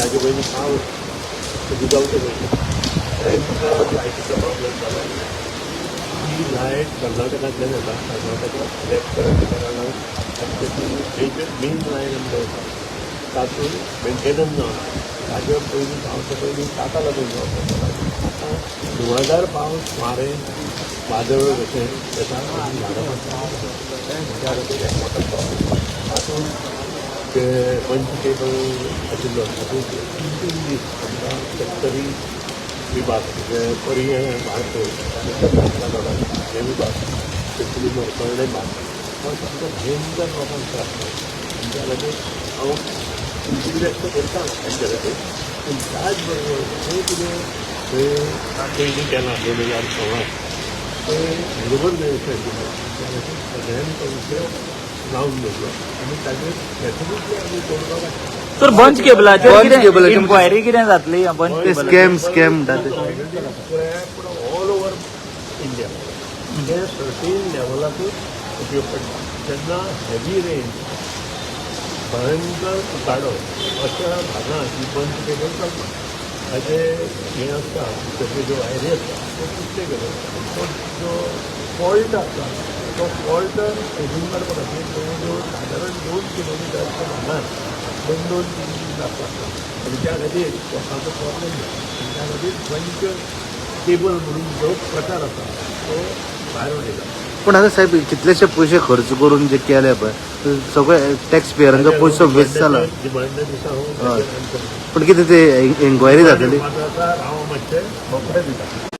ताजे पयलीं पावस सुरू जावचे पयलीं भयंकर लायटीचो प्रॉब्लम जालो. ही लायट कर्नाटकांतल्यान येता. कर्नाटकांत लेफ्ट करंट कारणान आमचे ती मेजर मेन लायन आमकां येता, तातूंत मेंटेनन्स जावना. ताजे पयलीं, पावसा पयलीं ताका लागून जावपाक. आतां धुवाधार पावस, वारें, वादळ कशें येता आनी झाडां पडटा. त्या खातीर एक मोठो प्रॉब्लम. तातूंत ते पंच केबल आशिल्लो, तातूंत 3 3 दीस आमकां शेतकरी विभाग, म्हणजे पर्यें, वाळपय, हे विभाग, स्पेशली मरकर्णे भाग, हो सामको भयंकर लोकांक त्रास जालो. आनी त्या खातीर हांव इन्वेस्ट करता तांच्या खातीर, पूण त्याच बरोबर जें कितें थंय पयलीं केलां 2016त, तें बरोबर न्हय अशें आशिल्लें. त्या खातीर सगळ्यांनी तो विशय लावन धरलो आनी ताजेर डेफिनेटली आमी तोडगा काडटा. सर, बंच केबलाचेर बंच कितें केबलाचेर इन्क्वायरी कितें जातली बंच ते केबलाचेर? स्कॅम स्कॅम म्हणटा ते. ऑल ओव्हर इंडिया हे सर्टीन लेवलाकूच उपयोग पडटा, जेन्ना हेवी रेन, भयंकर उकाडो, अशा भागांत ही बंच केबल चलता. ताजे हें आसता, भितरल्यो ज्यो वायरी आसता त्यो तुटले गेले आनी तो जो फॉल्ट आसता, तो फॉल्ट सोदून काडपा खातीर जवळ जवळ सादारण 2 किलोमिटरच्या भागांत दोन दोन, तीन तीन तास लागता आनी त्या खातीर लोकांचो प्रॉब्लेम जाता. आनी त्या खातीर बंच केबल म्हणून जो प्रकार आसा, तो भायर उडयला. पूण आतां साहेब, कितलेशे पयशे खर्च करून जे केले पळय, सगळे टॅक्स पेयरांचो पयसो वेस्ट जाला. डिमांडा दिसा हांव हय. ताचेर answer पूण कितें ते एन्क्वायरी जातली? मात्र आसा, हांव मातशें रोखडें दिता.